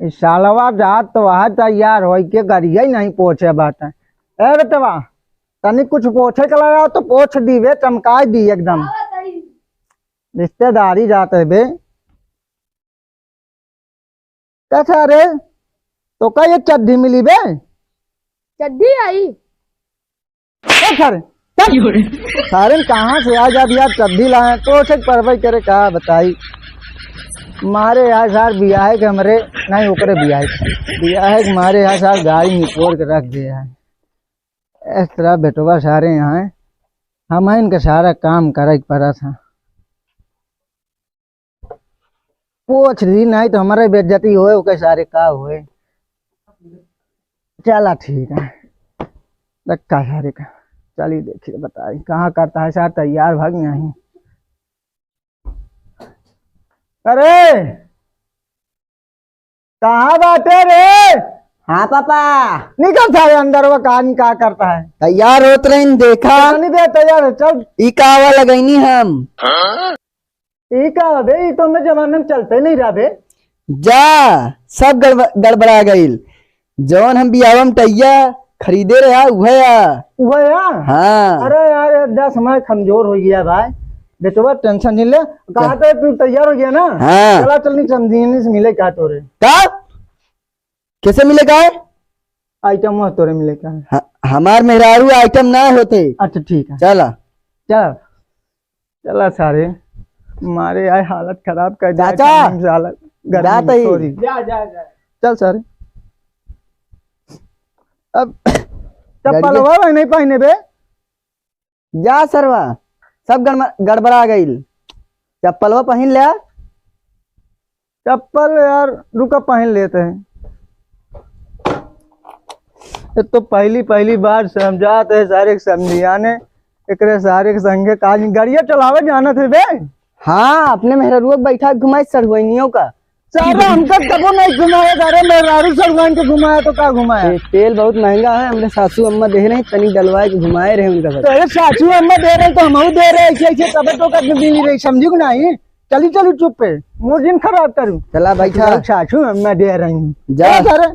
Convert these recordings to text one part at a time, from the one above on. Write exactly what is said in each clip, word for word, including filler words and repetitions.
ई सालवा जात तो वह तैयार होई के गरिया ही नहीं पोछे बाटे। ए बेटवा, तनी कुछ पोछे के लगा तो पोछ दीवे, चमकाई दी एकदम। रिश्तेदारी जात है बे। कैसा रे? तो का ये चड्ढी मिली बे? चड्ढी आई? ए सारे, चल। सारे कहाँ से आ जा यार, चड्ढी लाए तो से परवाही करे, का बताई। मारे यार सार बियाहे के हमरे, नहीं ओकरे बियाहे के, बियाहे के मारे यार सार गाड़ी निपोर के रख दे है। इस तरह बेटवा सारे यहाँ है, हम इनके सारा काम करे के पड़ा था। पोछ दी, नहीं तो हमारे बेइज्जती होए, ओके सारे का होए। चला ठीक है, रखा सारे का। चलिए देखिए, बताई कहाँ करता है सार, तैयार भाग नहीं। अरे कहाँ बाटे रे? हाँ पापा। निकल सारे अंदर, वो कहाँ नहीं, का करता है? तैयार होत रहिन, देखा। नहीं दे तैयार है, चल। ई का आवा लगैनी हम? ई का बे, ई तो हमरे जमाने में चलते नहीं रहा बे। जा, सब गड़ब-, गड़बड़ा गइल। जौन हम बियाहवा में टैया खरीदे रहा, उहे आ। उहे आ? हाँ। अरे यार, ये दस हमारे कमजोर हो गया भाई। बेटवा tension नहीं ले। कहा क्या? तो तू तैयार हो गया ना? हाँ। चला चल, नहीं समझी, नहीं से मिले कहा तोरे। का? कैसे मिले का है? Item हुआ तोरे मिले का है। ह-, हमार मेहरारू item ना होते। अच्छा ठीक है। चला। चल। चला सारे, मारे आए हालत खराब कर दिया चाचा, एकदम से हालत, गर्मी जात में ही। Sorry। जा, जा, जा। चल सारे। अब चप्पलवा भाई नहीं पहने बे। जा सरवा, सब गड़म-, गड़बड़ा गइल। चप्पलवा पहिन ले। चप्पल यार, रुका, पहिन लेते हैं। ये तो पहली, पहली बार समझाते हैं सारे के समझियाने, एकरे सारे के संगे काज, गाड़िया चलावे जानत है बे? हाँ, अपने मेहरारुआ के बैठा के घुमाए सढ़ुआइनियों का। सारे हमका कबो नहीं घुमाया, सारे मेहरारू सढ़ुआइन के घुमाया तो का घुमाया? ते-, तेल बहुत महंगा है, हमरे सासू अम्मा दे रहे, तनी डलवाए के घुमाए रहे उनका साथ। तेरे सासू अम्मा दे रहे तो हमहू दे रहे, ऐसे, ऐसे तबे तो कब मिली रही, समझू कि नहीं? चली, चलू चुप पे, मूड जिन खराब करू। चला बैठा। सासू अम्मा दे रही। जा। जा सारे।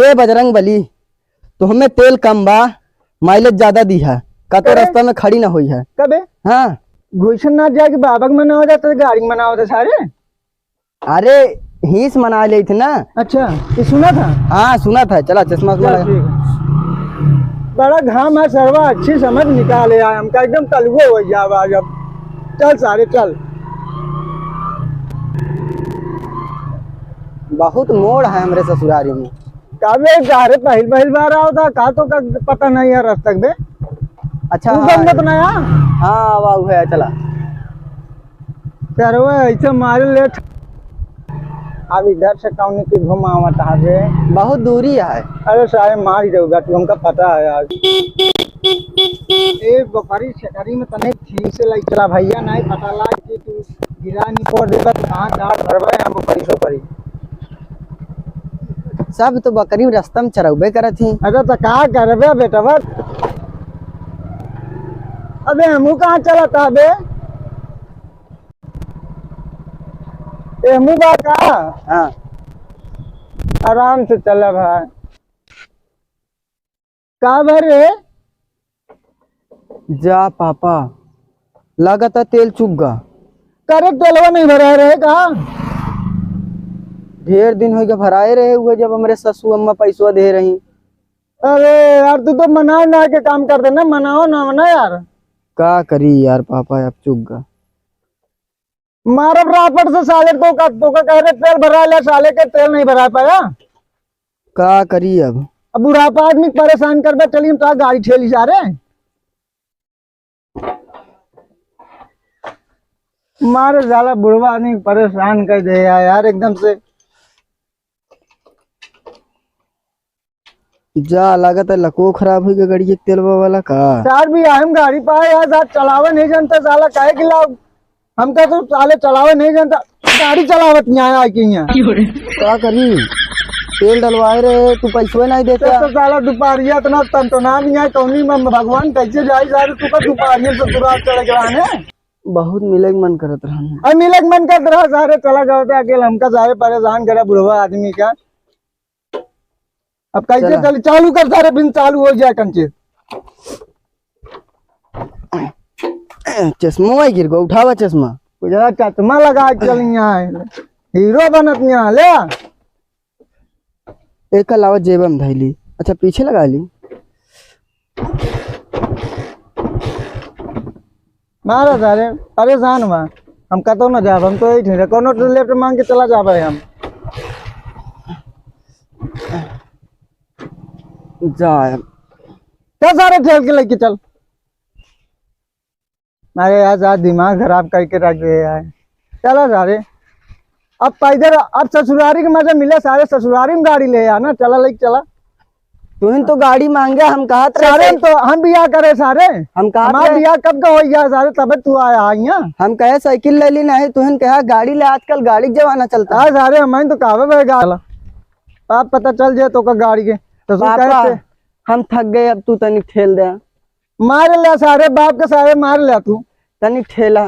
हे बजरंग बली, तो हमें तेल कम बा, mileage ज्यादा दी है, का तो अरे। रास्ता में खड़ी ना होई है। कबे? हाँ। घुसन ना जाए कि बाबा के मनावा जाता है, गाड़ी के मनावा था सारे। अरे, हीस मना लेत ना। अच्छा, ये सुना था? हाँ, सुना था। चला, चश्मा उश्मा चल, लगा। ठीक है। बड़ा घाम है सरवा, अच्छी समझ निकाले आए हमका, एकदम कलुए हो जावा जब। चल सारे, चल। बहुत मोड़ है हमरे ससुरारी में। का बे, जा रे, पहिल, पहिल बार आओ था, का तो का पता नहीं है रास्ता के बे। अच्छा, तू हाँ। संगत ना आ? हाँ, वाह, है, चला। सरवा ऐसे मारे लेट। अब इधर से कौन के घुमावत हवे? बहुत दूरी है। अरे सारे मार ही देगा तू, हमका पता है आज। ए बकरी छकरी में तने ठीक से लग चला भैया, नहीं पता लाग कि तू गिरा नहीं पड़ देगा तो कहाँ गाड़ भरबे हम बकरी सोकरी। सब तो बकरी रास्ता में चरौबे करत ही। अरे तो का करबे बेटवा? अबे हमहू कहाँ चलत हबे? एहमू बा का? हाँ। आराम से चला भाई। का भर रे? जा पापा, लागत है तेल चुक गा। करे तेलवा नहीं भरा रहे का? ढेर दिन होइ गया भराए रहे हुए, जब हमरे ससु अम्मा पैसवा दे रही। अरे यार, तू तो मना ना के काम कर देना, मनाओ ना, मना यार। का करी यार पापा, अब चुक गा। मारब रापट से साले, तो का, तो का कह रहे तेल भरा ले, साले के तेल नहीं भरा पाया। का करी अब? अब बुढ़ापा आदमी परेशान करबे, चलिए हम तो गाड़ी ठेली जा रहे। मारे साला बुढ़वा आदमी परेशान कर दे यार, यार एकदम से। जा, लागत है लको खराब हुई गड़िया तेलवा वाला का। सार भी हम गाड़ी पाए यार, सार चलावे नहीं जानता साला, काहे कि लाओ, हमका तो साले चलावे नहीं जानता, गाड़ी चलावत नहीं आया कि यहाँ। का करी, तेल डलवाए रहे, तू पैसवे नहीं देता। तो, तो साला दुपहरिया इतना तनतना नहीं आए, कौनी में भगवान कैसे जाए सारे, तू का दुपहरिया से दुरार चढ़ के आने। बहुत मिले के मन करत रहन। अब मिले के मन करत रहा सारे, चला गया था अकेले, हमका सारे परेशान करे बुढ़वा आदमी का। अब कैसे चला। चल, चालू कर सारे, बिन चालू हो जाए कंचे। चश्मा वही गिर गो, उठावा चश्मा। जरा चश्मा लगा के चल यहाँ है। हीरो बनत यहाँ, ले। एक अलावा जेब में धैली। अच्छा, पीछे लगा ली। मारा सारे, परेशान बा। हम कतौ न जाब, हम तो यही ठीक है। कोनो तो लेफ्ट मांग के चला जाबे हम। जा। चल सारे, ठेल के लेके चल। अरे यार, आज दिमाग खराब करके रख दे यार। चला सारे, अब पैदल, अब ससुरारी के मजा मिले सारे, ससुरारी में गाड़ी ले आ ना, चला लेके चला। तुहिन तो गाड़ी मांगे, हम कहत रहे सारे, से- हम तो, हम बियाह करे सारे, हम कहत हमार रहे- बियाह कब का हो गया सारे, तबे तू आया है यहाँ। हम कहे साइकिल ले ली नहीं, तुहिन कहा गाड़ी ले, आजकल गाड़ी के जमाना चलता है। हाँ सारे, हम तो कहबे भाई गाड़ी, आप पता चल जाए तो का गाड़ी के, तो तू पापा, कहते हम थक गए, अब तू तनी ठेल दे। मार ले सारे, बाप के सारे मार ले तू। तनी ठेला।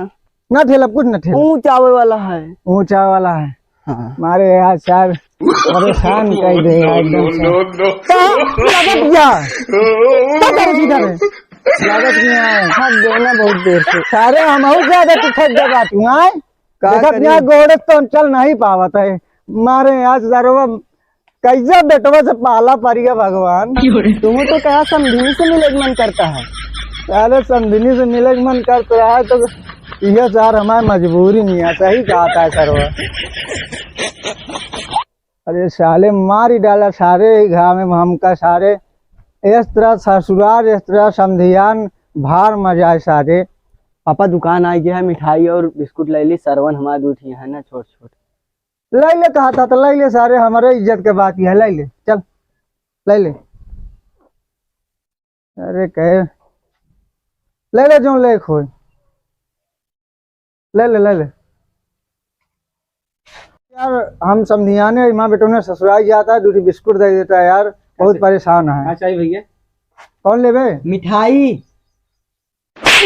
ना ठेला, कुछ ना ठेला। ऊंच आवे वाला है। ऊंच आवे वाला है। हाँ। मारे यार सार, परेशान कर दे यार एकदम से। No, no, no। का लागत गया? का करे सीधा रे? लागत गया है। थक गए ना बहुत देर से। सारे हम और ज्यादा तू थक गया बात हुआ है। का देखत करी? यहाँ गोड़े तो हम चल नहीं पावत है। मारे यार सारे कैसे बेटवा से पाला परिया भगवान। क्यों रे? तुम तो कहा समधिनी से मिले के मन करता है। अरे समधिनी से मिले के मन करता है तो यह सार हमारी मजबूरी नहीं है, सही कहा था सरवा। अरे साले मार ही डाला सारे घाव में हमका सारे। इस तरह ससुराल, इस तरह समधियान भार मजा है सारे। पापा दुकान आ गया है, मिठाई और बिस्कुट ले ली, सरवन हमारे दू ठे है ना छोट छोट। लइ ले, कहा था तो लइ ले सारे, हमरे इज्जत के बात ही है, लइ ले, चल, लइ ले। अरे कहे, लइ ले जो ले खोए, लइ ले, लइ ले। यार हम समधियाने, माँ बेटो ने ससुराल जाता है, दूठी बिस्कुट दे देता है यार, बहुत अच्छा। परेशान है। हाँ, चाहिए भैया। कौन लेबे? मिठाई।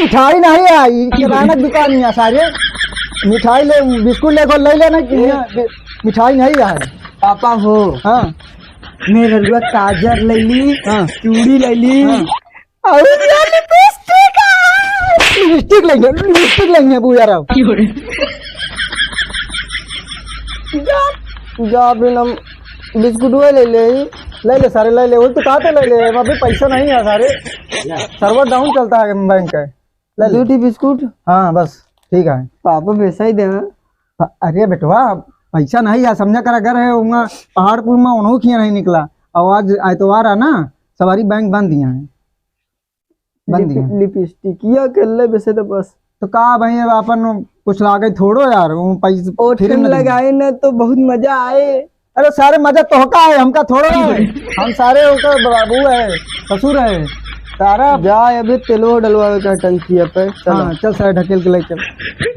मिठाई नहीं आई, किराना दुकान में सारे। मिठाई ले, बिस्कुट ले, ले लेना कि हाँ। मि-, मिठाई नहीं आई। पापा हो। हाँ। मेरे रुआ काजर ले ली, हाँ। चूड़ी ले ली। हाँ। और यार लिपस्टिक आ! लिपस्टिक लेंगे, लिपस्टिक लेंगे बुआ राव। जा, जा बिना बिस्कुट हुए ले ले। ले ले सारे, ले ले। वो तो कहा थे ले ले, अभी पैसा नहीं है सारे। सर्वर डाउन चलता है बैंक का। ले ले। दो ठी बिस्कुट? हाँ, बस, ठीक है। पापा पैसा ही देवे। प-, अरे बेटवा, पैसा नहीं है, समझा करा, घर है वहाँ पहाड़पुर में, उन्हों किया नहीं निकला। और आज आइतवार है ना, सवारी बैंक बंद दिया है। बंद लिप-, दिया। लिपस्टिकिया के ले वैसे तो बस। तो का भाई, अब अपन कुछ लागे थोड़ो यार, वो पैसे ओठ फ्री में में देंगे। लगाए ना तो बहुत मजा आए। अरे सारे मजा तोहका है, हमका थोड़ो है। हम सारे ओकर बाबू है, ससुर है। सारा जा अभी तेलो डलवावे का टंकिया पे, चलो। हाँ, चल सारे ढकेल के ले चल।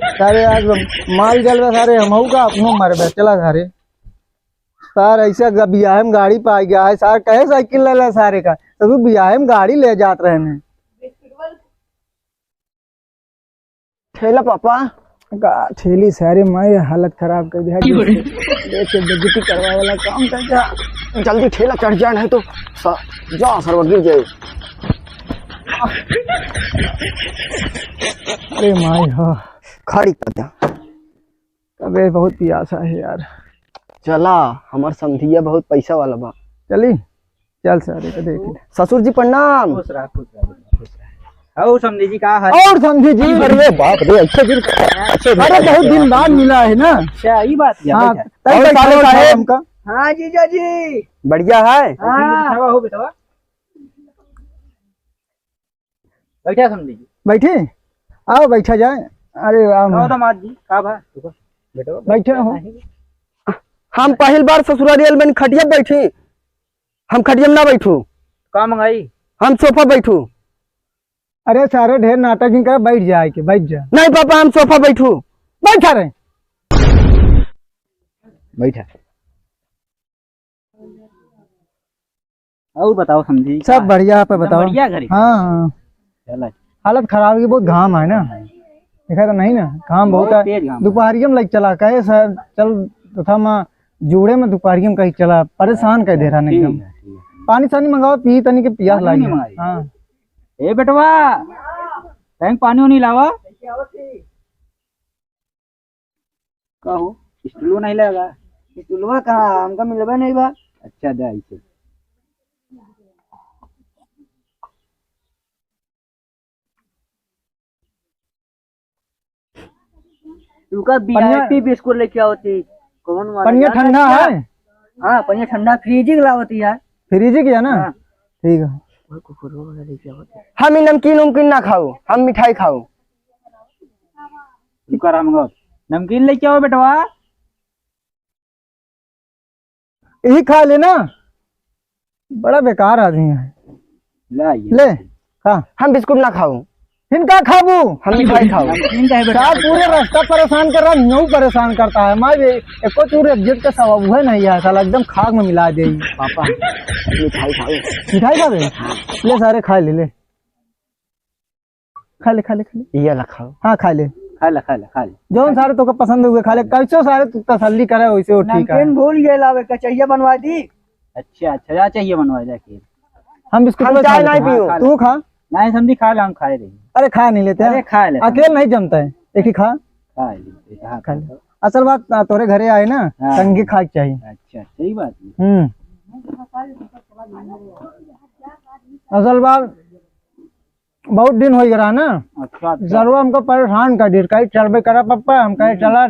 सारे आज माल जलवा सारे, हमहू का अपनो मरबे, चला सारे। सार ऐसा ग-, बियाहे में गाड़ी पाई गया है, सार कहे साइकिल ले ले सारे का, तो तू बियाहे में गाड़ी ले जात रहे ने। ठेला पापा। का ठेली सारे, मैं हालत खराब कर दिया। क्यों रे? देख के बेइज्जती करवा वाला काम कर दिया। जल्दी ठेला चढ़ जाए, नहीं तो स-, जा सरवा गिर जाए। अरे माई हो। खड़ी कर दे। अबे बहुत पियासा है यार। चला, हमार समधिया बहुत पैसा वाला बा। चली, चल सारे को देख ले। ससुर जी प्रणाम। खुश रहा, खुश रहा, खुश रहा। और समधी जी का हाल? और समधी जी, अरे बाप रे, अच्छे दिन, अच्छे दिन। अरे बहुत दिन बाद मिला है ना। अच्छा, ये बात है। हाँ, बैठा। तब और बैठा साले साहब? हमका। हाँ जीजा जी। बढ़िया है? हाँ। बैठा हो बेटवा। बैठा समधी जी। बैठी? आओ बैठा जाए। अरे आओ आओ ना। दामाद जी, का बा? रुको, बैठो। बैठे हो। हम पहिल बार ससुरारी आइल बनी, खटिया बैठी। हम खटिया में ना बैठू। का मंगाई? हम सोफा बैठू। अरे सारे ढेर नाटक नहीं कर, बैठ जाए के, बैठ जा। नहीं पापा, हम सोफा बैठू। बैठा रहे। बैठा। और बताओ समधी, सब का? बढ़िया, आप एकदम बताओ। बढ़िया घरे? हाँ, हाँ। चला। हालत खराब है, बहुत घाम है ना, देखा तो नहीं ना, घाम बहुत बहुत है। तेज घाम है। दोपहरिया में लाइट चला, कहे सर चल तो था माँ जूड़े में, दोपहरिया में कहीं चला, परेशान कर दे रहा है ठीक एकदम। है, ठीक है। पानी सानी मंगावा, पी तनी के पियास पानी लागी। नहीं मंगाई? हाँ। ए बेटवा, तैं पानी उनी लावा। का हो? स्टूलो नहीं लगा? स्टूलवा कहाँ? हमका मिलबे नहीं बा। अच्छा, दे इसे। तुका पनिया, VIP बिस्कुट लेके आवती। कौन वाला पनिया यार? ठंडा है? हाँ, पनिया ठंडा, फ्रीजिंग लावती यार। फ्रीजिंग है ना? हाँ। ठीक है। हम ई नमकीन उमकीन ना खाऊ, हम मिठाई खाऊ। तुका रामगढ़ नमकीन लेके आओ बेटवा। यही खा ले ना, बड़ा बेकार आदमी है। ला ये। ले, खा। हम बिस्कुट ना खाऊ। हिनका खाबू? हम मिठाई खाऊ। नमकीन का है बेटा? सार पूरे रास्ता परेशान कर रहा, न्यू परेशान करता है। माँ ये एको चूर इज्जत का सवाब हुए नहीं है साला, एकदम खाक में मिला दे। पापा, मिठाई खाऊ। मिठाई खाबे? ले सारे खा ले, ले। खा ले, खा ले, खा ले। ये ला खाओ। हाँ, खा ले। खा ले, खा ले, खा ले। जौन सारे तोके पसंद हुए, खा ले। कैसो सारे तू तसल्ली करे, वैसे वो ठीक है। नमकीन भूल गए लावे, का चाहिए बनवा दी? अच्छा, अच्छा, जा चाहिए बनवा दे के। हम बिस्कुट हम में चाय खा नहीं लेते हैं। पीऊ। हाँ, खा ले। तू खा। नहीं, समधी खा ले, हम खाए रही। अरे, खा नहीं लेते हैं। अरे, खा ले। अकेल नहीं जमता है, एक ही खा। खा ले, हाँ, खा ले। खा ले। असल बात, आ, तोरे घरे आए ना, हाँ। तंगी खाए के चाहिए। अच्छा, सही बात है। हम्म। असल बात, बहुत दिन हो गया ना। अच्छा, अच्छा। सरवा हमको परेशान कर दिया, कहीं चलबे करा पप्पा, हम कहे हम्म। चला,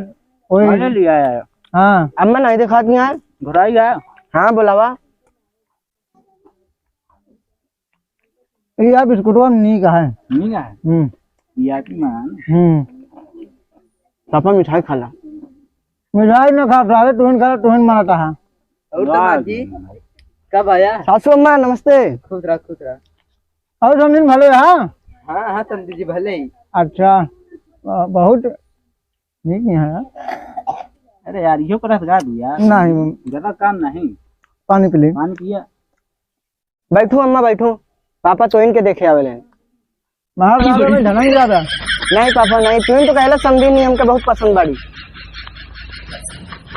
वही। अरे लिया है। हाँ। अम्मा नहीं दिखात नहीं यार। घुराई गया। हाँ, बुलावा। ये यार बिस्कुटवा नीक है। नीक है? हम्म। VIP मान। हम्म। पापा मिठाई खा ला। मिठाई ना खा, सारे तुहिन खा, तुहिन मनाता है। और वाह दामाद जी, जी। कब आया? सासू अम्मा, नमस्ते। खुश रहा, खुश रहा। और समधिन भले, हाँ? हाँ, हाँ, समधी जी, भले ही। अच्छा, ब-, बहुत नीक नहीं है यार। अरे यार, इहो करत गा दू यार। नहीं। ज्यादा काम नहीं। पानी पी ले। पानी पिया। बैठो अम्मा, बैठो। पापा तो इनके देखे आवेले। बाहर जावे में ढंग नहीं ज्यादा। नहीं पापा, नहीं। तू तो कहला समधी नहीं, हमके बहुत पसंद बाड़ी।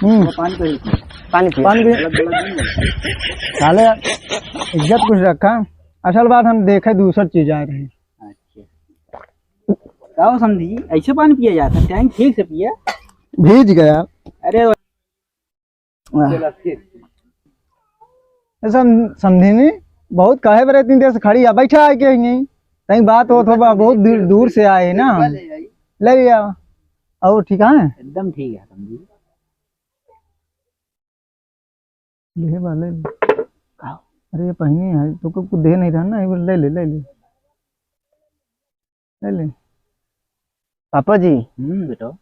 हम्म। वो पानी पी। पानी पी। पानी पी। गलत, गलत नहीं है। साले, इज्जत कुछ रखा। असल बात हम देखे दूसर चीज आ रही। अच्छा। का हो समधी जी, ऐसे पानी पिया जाता है? टैंक ठीक से पिया। भीज गया। अरे वाह। ऐसा समधी नहीं, बहुत काहे पर इतनी देर से खड़ी है? बैठा है के नहीं? कहीं बात होत हो बा, बहुत दूर, दूर से आए ना। ले लिया। और ठीक है? एकदम ठीक है समधी। ले बा, ले ले। का? अरे, ये पहिने है, तो को, को दे नहीं रहा ना, ये ले ले, ले ले। ले ले। पापा जी। हम्म, बेटा।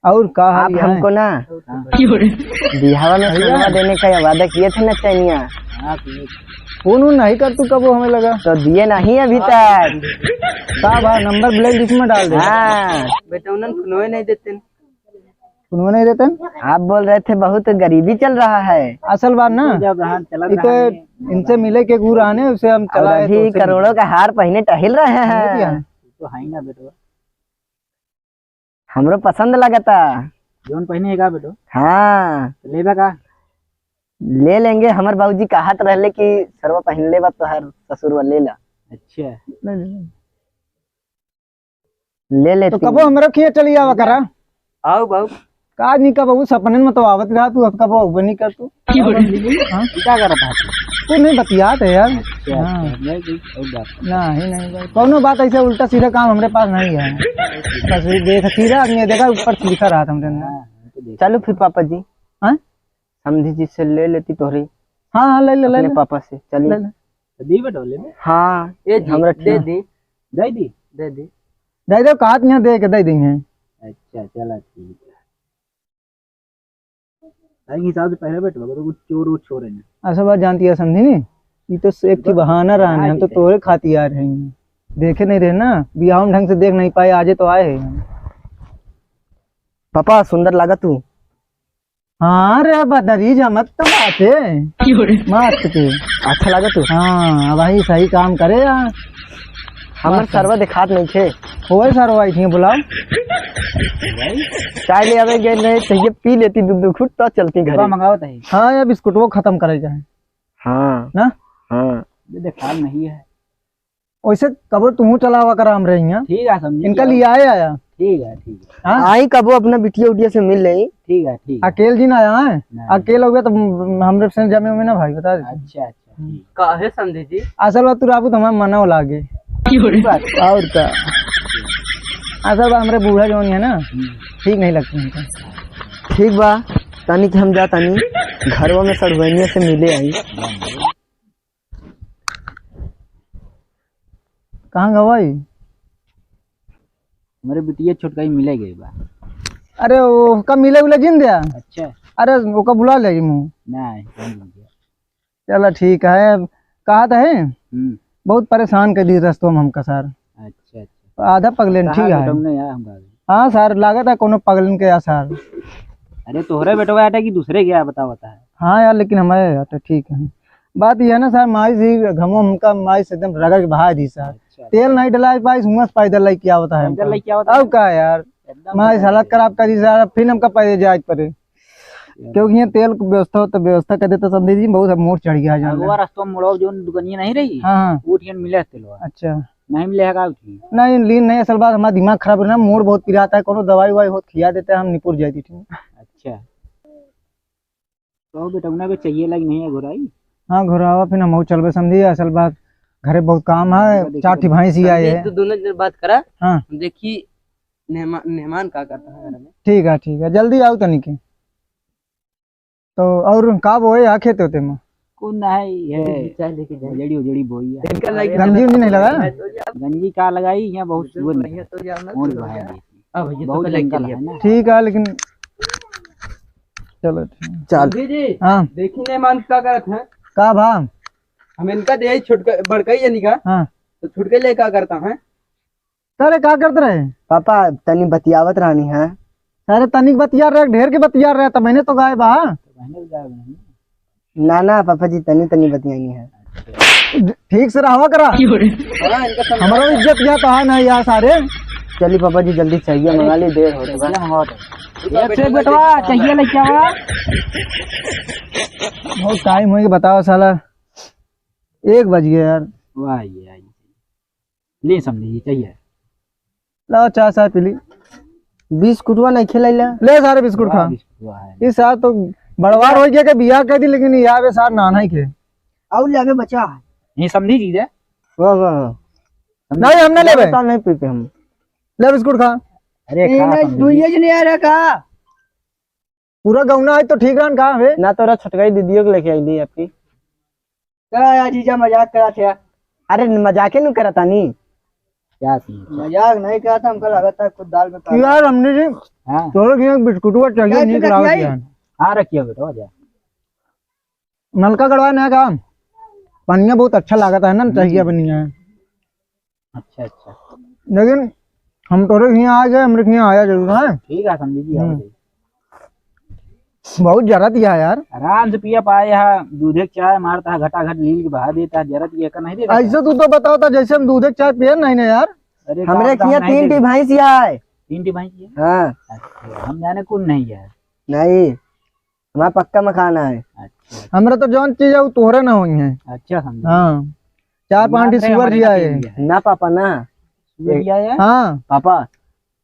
और का हाल आप है? हमको ना हाँ। बिहावा में भैया। सोनवा देने का वादा किए थे ना चैनिया। हाँ, किए थे। फोन वोन नहीं कर तू कबो हमें लगा। तो दिए नहीं अभी तक। का बा, नंबर blacklist में डाल दे। हाँ। बेटा, उन्होंने फोनवे नहीं देते। सुनवा नहीं देते हैं? आप बोल रहे थे बहुत गरीबी चल रहा है। असल बात ना, जब हाँ चलत ये तो रहा है। इनसे मिले के गुर आने, उसे हम और चला है अभी तो उसे करोड़ों का हार पहने टहल रहे हैं। समझ गया? तो है ना बेटवा। हमरो पसंद लगता। जौन पहने है का बेटो? हाँ। तो लेबा का? ले लेंगे, हमर बाबूजी कहत रहले कि सरवा पहन लेबा तो हर ससुरवा ले ला। अच्छा। ले ले। ले लेती तो कबो हूँ। हमरो खिया चली आवा करा। आओ बाबू। का नहीं कबो सपने में तो आवत रहा तू, अब कबो अउबे नहीं कर तू। हाँ? क्या करत है? तू नहीं बतियात है यार। अच्छा, हाँ। अच्छा, नहीं, कोई और बात नहीं। नहीं, नहीं भाई, कौनो बात ऐसे उल्टा सीधा काम हमरे पास नहीं है। बस ये देख सीधा आदमी देखा ऊपर से लिखा रहा था हमरे अंदर। हाँ, हम तो देख चलो फिर पापा जी। हाँ? समधी जी से ले लेती तोहरी। हाँ, हाँ, ले ले, ले अपने ले। पापा से, चली। ले ले। तो दी बेटा, ले ले। हाँ, ए जी, हमरा दे ठीक। दी। दे दी? दे दी। दे दो, कहा यहाँ दे के दे देंगे। अच्छा, चला ठीक है। भाई के हिसाब से पहले बैठ, मगर कुछ चोर वोर छोर है ना। ऐसा बात जानती है, समधी नहीं? ये तो सेब की बहाना रहा हाँ, हम तो ठीक है। तोरे खाती आ रहे हैं। देखे नहीं रहे ना, बियाह में ढंग से देख नहीं पाए, आजे तो आए हैं। पापा, सुंदर लगा तू। हाँ रे बदरी, जमत तो बात है। क्यों रे? मस्त के। अच्छा लगा तू? हाँ, भाई सही काम करे यार। हमर मस्त। सरवा दिखात नहीं थे। ओए सरवा, इतनी बुलाओ। चाय ले आवे गए रहे, चाहिए पी लेती दू दू घुट तो चलती घरे। मंगाओ तही। हाँ, ये बिस्कुट वो खत्म करे जाए। हाँ। ना? हाँ। ये देखा नहीं है। वैसे कबो तुहू चलावा करा हमरे हियाँ। ठीक है, समझी इनका गया। लिए आए आया। ठीक है, ठीक है। हाँ? आई कबो अपना बिटिया उटिया से मिल लेई। ठीक है, ठीक है। अकेल जी ना आया है? नहीं। अकेल हो गया तो हम-, हमरे से जमे हुए ना भाई, बता दे। अच्छा, अच्छा, ठीक। काहे समझे जी? असल बात तू राबू तो हमारा मना लागे। की हो रही बात? और का? असल बात हमरे बूढ़ा जौन है ना, हम्म। ठीक नहीं लगते हमको। ठीक बा, तानी कि हम जा तानी घरवा में सड़ुआइनिया से मिले आई। कहाँ गवाई? हमरे बिटिया छोटका ही मिले गए बा। अरे, ओका मिले उले जिन दिया। अच्छा। अरे, ओका बुला ले मुँह। नहीं, नहीं मिल गया। चला ठीक है, अब कहा तो है, हम्म। बहुत परेशान कर दी रस्तों में हमका सर। अच्छा, अच्छा। आधा पगलेन कहाँ ठीक है। बेटौने यार हमका? हाँ सर, लागत है कोनो पगलेन के यार सर। अरे, तोहरे बेटवा आटा कि दूसरे के यार, बतावा, बता। हाँ यार, लेकिन हमारे यार तो ठीक है। बात यह है ना सर, माई से घमो हमका, माई से एकदम रगड़ के बहा दी सर। अच्छा। तेल नहीं डला पाई, हुआं से पैदल लेके आवता है पैदल हमका। लेके आवता है? अब का यार, एकदम माई पैदल हालत लेके खराब कर दी सर, फिर हमका पैदल जाए के पड़े। यार। क्योंकि यहाँ तेल की व्यवस्था हो तो व्यवस्था कर देता समझे जी, बहुत अब मोर चढ़ गया है जान अगवा ले। रास्ता में मुड़ो जो दुकानिया नहीं रही, हाँ, हाँ। वो ठियन मिले तेलवा। अच्छा। नहीं मिले है का उठी? नहीं, लीन नहीं, असल बात हमारा दिमाग खराब है ना, मोर बहुत पिराता है, कोनो दवाई ववाई हो तो खिया देते हैं, हम निपुर जाए थी। अच्छा। तो बेटौना के चाहिए लाग नहीं है घोराई? हाँ, घोरावा फिर हम चलबे समझी, असल बात घरे बहुत काम है, देखिए, चार ठी भैंस ही आए समझी, हैं। तो दोनों जन बात करा। हाँ। देखी मेहमान, मेहमान का करता है घर में। ठीक है, ठीक है, जल्दी आओ तनी के। तो और का बोए है खेत होते में? कौन है ये? चाय लेके जाए। उजड़ी, उजड़ी बोई है। इनका लाइक गंजी उंजी नहीं लगा? गंजी का लगाई, यहाँ बहुत सुअर निकला। तो जाओ ना, और तो भाई जाओ। अब ये तो बहुत कल जंगल लेके है ना। ठीक है, लेकिन चलो ठीक। चल। जी, जी। हाँ। देखी मेहमान का करत है। का भा? हम इनका दे छुटका, बड़का ही जनी का। हाँ। तो छुटके ले का करता है? अरे का करत रहे? पापा, तनी बतियावत रहनी है। अरे तनिक बतिया रहे, ढेर के बतिया रहे, तब मैंने तो गाय बा। ना, ना, पापा जी, तनी, तनी बतियानी है। ठीक से रहवा करा। हाँ, इनका समझा हमारा इज्जत गया तो है ना यार सारे। चली पापा जी, जल्दी चाहिए मंगा ली, देर हो चुका। चाहिए मंगाओ तो। एक से बेटवा, चाहिए लेके आवा। बहुत टाइम हो गया, बताओ साला, एक बज गया यार। वाह, ये आई। ले समझी, चाहिए। लाओ, चाय, चाय पी ली। बिस्कुटवा नहीं खिलाइला। ले सारे बिस्कुट खा। बिस्कुटवा है। इस साल तो बड़वार हो गया के बियाह कर दी, लेकिन ये आवे सार नाना ही के। और ले आवे बचा है। ये समझी चीज है। वाह, वाह, वाह। नहीं, हम ना लेबे। नहीं पीते हम। ले बिस्कुट खा। अरे, ए, खा नहीं, समझी। दुइये जने आ रहा का? पूरा गौना है तो ठीक रहन का बे? ना तोरा छोटकाई दीदियों के लेके आइली आपकी। का यार जीजा मजाक करत है? अरे मजाके नु करतानी। क्या चीज? मजाक नहीं करता, हमको लगता है खुद दाल में काला। यार हमने जी हाँ। तोरे के एक बिस्कुटवा चाहिए, क्या नीक चीज लागत रखिए? है। हाँ रखिए बेटा, आ जा। नलका गड़वा नया का पनिया बहुत अच्छा लागत है ना, हम्म। चाहिए बनिया है। अच्छा, अच्छा। लेकिन हम तोरे हियाँ आ गए, हमरे हियाँ आया जरूर है। ठीक है, समझी जी, हम्म। आओ जी। बहुत जरा दिया यार। आराम से पिया पाए, यहाँ दूधे के चाय मारता है, घटा घट लील के बहा देता है, जरा दिया का नहीं देता। ऐसे तू तो बताओ था, जैसे हम दूधे के चाय पिए नहीं ना यार। अरे हमरे हियाँ तीन ठी भैंस है। तीन ठी भैंस है? हाँ। अच्छा, हम जाने कौन नहीं है। नहीं। हमारा पक्का मकान है। अच्छा। हमरा तो जौन चीज है, वो तोहरे ना होई है। अच्छा, समझे। हाँ। चार पाँच ठी सुअर दिया है। ना पापा, ना। सुअर दिया है? हाँ। पापा,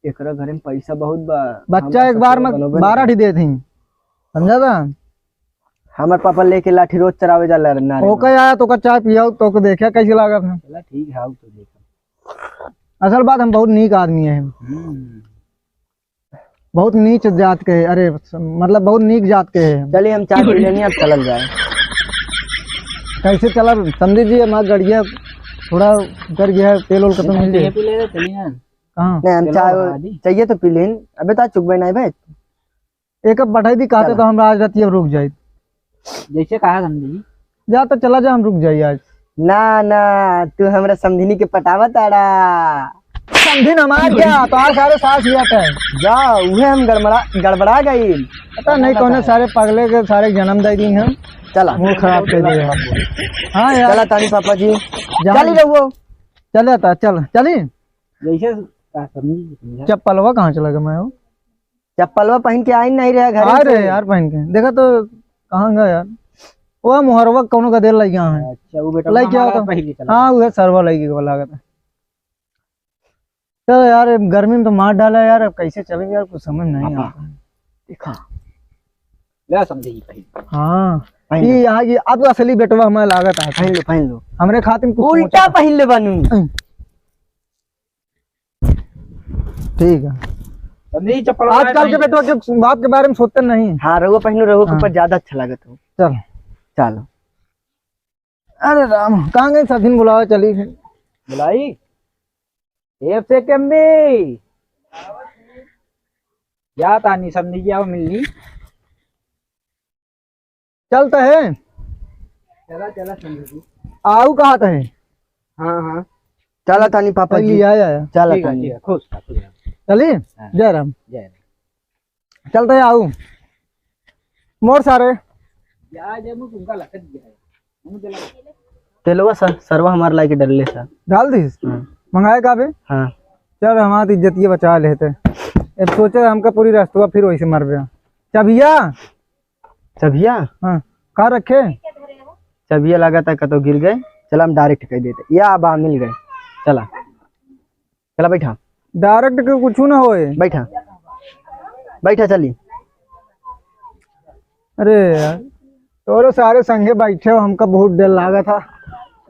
एकरा घरे में पैसा बहुत बा। बच्चा एक बार में बारह ठी देत ही। समझा था? हमार पापा लेके लाठी रोज चरावे जाला ना रे। ओके आया तो ओका चाय पियाओ, तो ओके देखा कैसे लागत है। चला ठीक है, आओ तो देखा। असल बात हम बहुत नीक आदमी है। हम्म। बहुत नीच जात के, अरे, मतलब, बहुत नीक जात के है। चलिए, हम चाय पी लेनी, अब चलल जाए। कैसे चलब? समझी जी, हमारा गड़िया थोड़ा उतर गया है, तेल वेल खत्म मिल जाए। पी ले, चलिए ना। कहाँ? नहीं, हम चाय चाहिए तो पी लेन। अबे, तो आज चुकबे नहीं भाई। एक अब बैठाई दी, कहते तो हम आज रात ये रुक जाए। जैसे कहा समझी। जा तो चला जा, हम रुक जाई आज। ना, ना, तू हमरा समधिनी के पटावा तारा। समधिन हमार क्या? तो आज सारे सास लिया था। जा, उहे हम गड़बड़ा, गड़बड़ा गई। पता नहीं कौन है सारे पगले के सारे जन्म दे दी हम। चला। मूड खराब कर दिया। हाँ यार। चला तानी पापा जी। जा। चली रहुओ। चले था, चल, चली। जैसे कहा समझी, समझा। चप्पलवा कहाँ चला गया मैं वो? चप्पलवा पहन के आई नहीं रहे घर आ से। रहे यार पहन के, देखा तो कहाँ गया यार? वो मोहरवा कौनो का देर लग गया है। अच्छा, वो बेटा लग गया हमारा तो। पहले चला हाँ, गया। वो सरवा लग गया लागत है। चल यार, गर्मी में तो मार डाला यार, अब कैसे चलेंगे यार, कुछ समझ नहीं पापा, आता है। देखा। ले समझे ही पहले। हाँ। पहन ये लो। यहाँ की अब असली बेटवा हमें लागत है। पहन लो, पहन लो। हमरे खातिर कुछ उल्टा सोचा। पहन ले बानू। हम्म। ठीक है। समझे ही चप्पल वाला आजकल के पहन ले। बेटवा के बाप के बारे में सोचते नहीं। हाँ, रहुआ पहनो, रहुआ के हाँ। ऊपर ज्यादा अच्छा लागत हो। चल। चलो। अरे राम, कहाँ गए सचिन? बुलावा चली फिर। बुलाई? एफ से कम्बी। या तानी समझी, आओ मिलनी। चलता है। चला, चला समझी। आऊ कहा है? हाँ, हाँ। चला तानी पापा जी। आया, आया। चला ठीक है, तानी। ठीक है, खुश रह, खुश रह। चली? हाँ। जय राम। जय राम। चलते आऊ। मोर सारे। या जे मुझ उनका लखत दिया है। मुझे लगा। तेलवा सर, सरवा हमार लाइके डलले सर। डाल दीस? हाँ। मंगाए का बे? हाँ। चल, हमार इज्जत ये बचा लेते। अब सोचे हमका पूरी रास्तवा फिर वैसे मर गया। चबिया? चबिया? हाँ। का रखे? चबिया लगा था कतो गिर गए। चला हम direct कह देते। या बा मिल गए। चला। चला बैठा। Direct के कुछ ना होए। बैठा, बैठा चली। अरे यार, तोरो सारे संगे बैठे हो, हमका बहुत डर लागा था।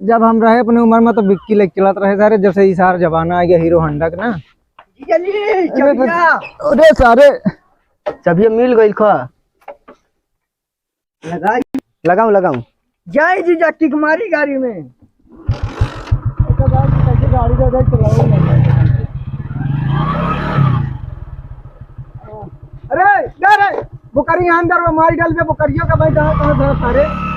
जब हम रहे अपने उम्र में तो बिक्की लेके चलत रहे सारे, जब से ई सार जमाना आ गया Hero Honda के ना। चली, अरे चबिया। अरे सारे। चबिया मिल गइल खा। लगाई। लगाऊं, लगाऊं। जय जीजा, kick मारी गाड़ी में। ऐसा बात है, कैसे गाड़ी का इधर चलाओ ना। अरे, जा रे, बोकरी अंदर वो मारी डाल दे, बोकरियों का भाई, कहाँ, कहाँ, कहाँ सारे?